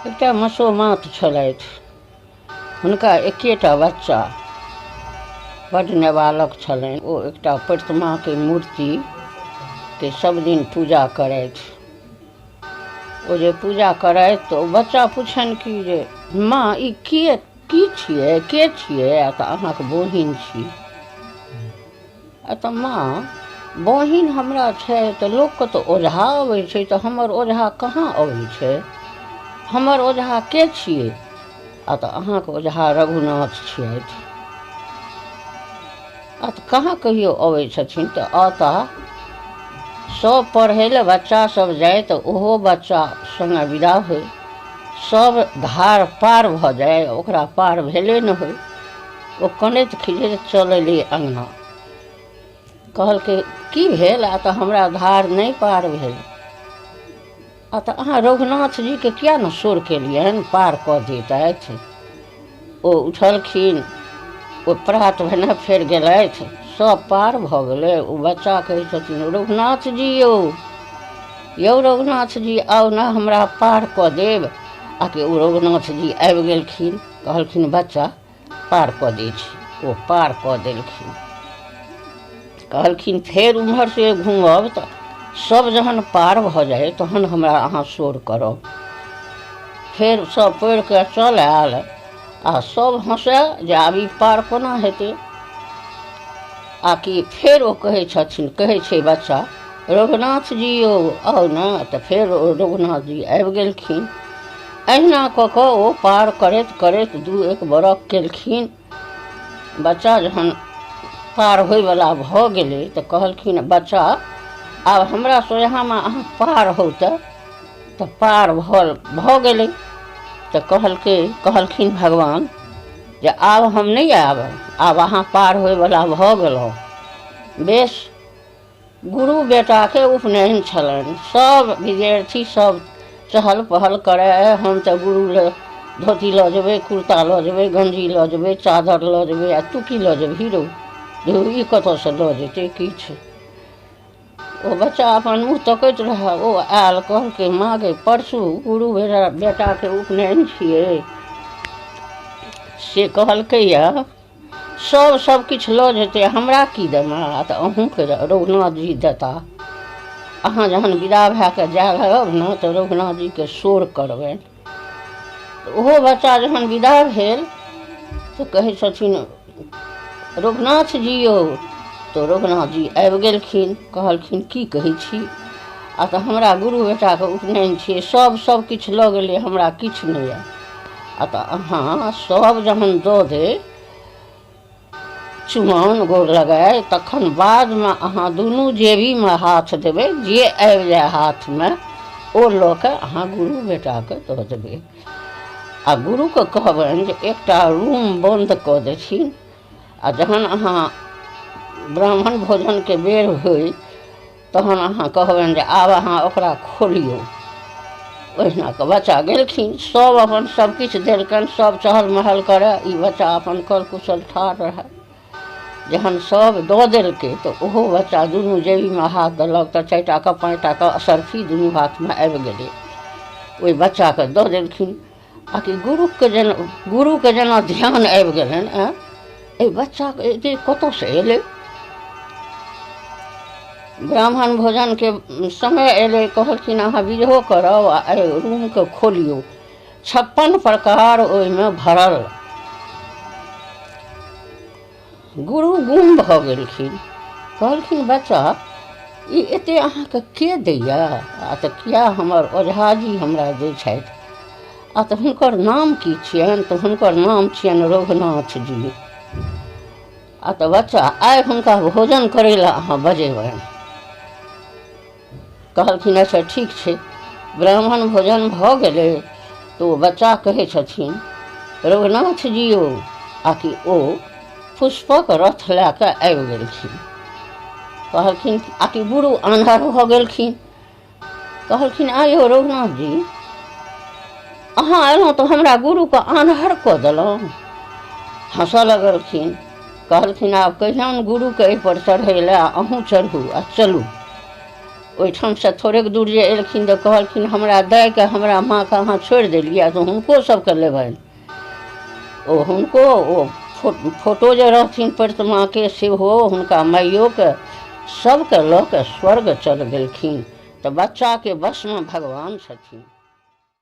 एकटा मसोमात छलथि। हुनका एकेटा बच्चा बड्ड नाबालग छलनि। ओ एकटा प्रतिमाके मूर्तिके सब दिन पूजा करथि। ओ जे पूजा करथि तऽ ओ बच्चा पुछनि कि जे माँ ई के की छियै, के छियै? आ तऽ अहाँके बहिन छी। आ तऽ माँ बहिन हमरा छै तऽ लोकके तऽ ओझा अबै छै, तऽ हमर ओझा कहाँ अबै छै? हमर ओझा के छियै? आ तऽ अहाँके ओझा रघुनाथ छियथि। आ तऽ कहाँ कहियो अबै छथिन? तऽ औता। सब पढ़ै लए बच्चा सब जाइ तऽ ओहो बच्चा सङ्गे विदा होइ। सब धार पार भऽ जाइ, ओकरा पार भेले नहि होइ। ओ कनैत खिजैत चल अयलै अङ्गना। कहलकै की भेल? आ तऽ हमरा धार नहि पार भेल। आ तऽ अहाँ रघुनाथ जीके किया ने शोर केलियनि, पार कऽ दैतथि। ओ उठलखिन, ओ प्रात भेने फेर गेलथि, सब पार भऽ गेलै। ओ बच्चा कहै छथिन, रघुनाथ जी यौ, यौ रघुनाथ जी, आउ ने हमरा पार कऽ देब। आ कि ओ रघुनाथ जी आबि गेलखिन। कहलखिन बच्चा पार कऽ दै छी। ओ पार कऽ देलखिन। कहलखिन फेर उम्हरसँ घुमब तऽ सब जहन पार भऽ जाइ तहन हमरा अहाँ शोर करब। फेर सब पढ़ि कऽ चल आयल आ सब हँसय जे आब ई पार कोना हेतै। आ कि फेर ओ कहै छथिन, कहै छै बच्चा, रघुनाथ जी यौ आउ ने। तऽ फेर ओ रघुनाथ जी आबि गेलखिन। अहिना कऽ कऽ ओ पार करैत करैत 2-1 बरख केलखिन। बच्चा जहन पार होइवला भऽ गेलै तऽ कहलखिन बच्चा आब हमरा सोझाँमे अहाँ पार होउ। तऽ पार भऽ गेलै। तऽ कहलखिन भगवान जे आब हम नहि आयब, आब अहाँ पार होइवला भऽ गेलहुँ। बेस, गुरु बेटाके उपनयन छलनि। सब विद्यार्थी सब चहल पहल करय, हम तऽ गुरु लए धोती लऽ जेबै, कुर्ता लऽ जेबै, गंजी लऽ जेबै, चादर लऽ जेबै, आ तू की लऽ जेबही रौ? ई कतऽसँ लऽ जेतै किछु? ओ बच्चा अपन मुँह तकैत रहए। ओ आयल, कहलकै माँ गे, परसू गुरु बेटाके उपनयन छियै, से कहलकैया सब सब किछु लऽ जेतै, हमरा की देबै? आ तऽ अहूँके रघुनाथ जी देता। अहाँ जहन विदा भए कऽ जाय लागब ने तऽ रघुनाथ जीके शोर करबनि। ओहो बच्चा जहन विदा भेल तऽ कहै छथिन रघुनाथ जी यौ। तऽ रघुनाथ जी आबि गेलखिन। कहलखिन की कहै छी? आ तऽ हमरा गुरु बेटाके उपनयन छियै, सब सब किछु लऽ गेलै, हमरा किछु नहि यऽ। आ तऽ अहाँ सब जहन दऽ दे चुमाओन गोर लगाय, तखन बादमे अहाँ दुनू जेबीमे हाथ देबै, जे आबि जाय हाथमे ओ लऽ कऽ अहाँ गुरु बेटाके दऽ देबै। आ गुरुके कहबनि जे एकटा रूम बन्द कऽ देथिन, आ जहन अहाँ ब्राह्मण भोजनके बेर होइ तहन अहाँ कहबनि जे आब अहाँ ओकरा खोलियौ। ओहिना कऽ बच्चा गेलखिन, सब अपन सब किछु देलकनि, सब चहल महल करए, ई बच्चा अपन कल कुशल ठाढ़ रहए। जहन सब दऽ देलकै तऽ ओहो बच्चा दुनू जेबीमे हाथ देलक तऽ 4 टाका 5 टाका असरफी दुनू हाथमे आबि गेलै। ओहि बच्चाके दऽ देलखिन। आ कि गुरुके जेना ध्यान आबि गेलनि, आँय एहि बच्चाके एते कतऽसँ एलै? ब्राह्मण भोजनके समय एलै। कहलखिन अहाँ विधो करब आ एहि रूमके खोलियौ। 56 प्रकार ओहिमे भरल। गुरु गुम भऽ गेलखिन। कहलखिन बच्चा ई एते अहाँके के दैया? आ तऽ किया हमर ओझाजी हमरा दै छथि। आ तऽ हुनकर नाम की छियनि? तऽ हुनकर नाम छियनि रघुनाथ जी। आ तऽ बच्चा आइ हुनका भोजन करै लए अहाँ बजेबनि। कहलखिन अच्छा ठीक छै। ब्राह्मण भोजन भऽ गेलै तऽ ओ बच्चा कहै छथिन रघुनाथ जी यौ, आ कि ओ पुष्पक रथ लए कऽ आबि गेलखिन। कहलखिन आ कि गुरु आन्हर भऽ गेलखिन। कहलखिन आइयो रघुनाथ जी, अहाँ एलहुँ तऽ हमरा गुरुके आन्हर कऽ देलहुँ। हँसऽ लगलखिन। कहलखिन आब कहियौन गुरुके एहिपर चढ़ै लए, अहूँ चढ़ू आ चलू। ओहिठामसँ थोड़ेक दूर जे एलखिन तऽ कहलखिन हमरा दाइके, हमरा माँके अहाँ छोड़ि देलियै, तऽ हुनको सबके लेबनि। ओ हुनको ओ फोटो जे रहथिन प्रतिमाके सेहो हुनका माइयोके सबके लऽ कऽ स्वर्ग चल गेलखिन। तऽ बच्चाके वशमे भगवान छथिन।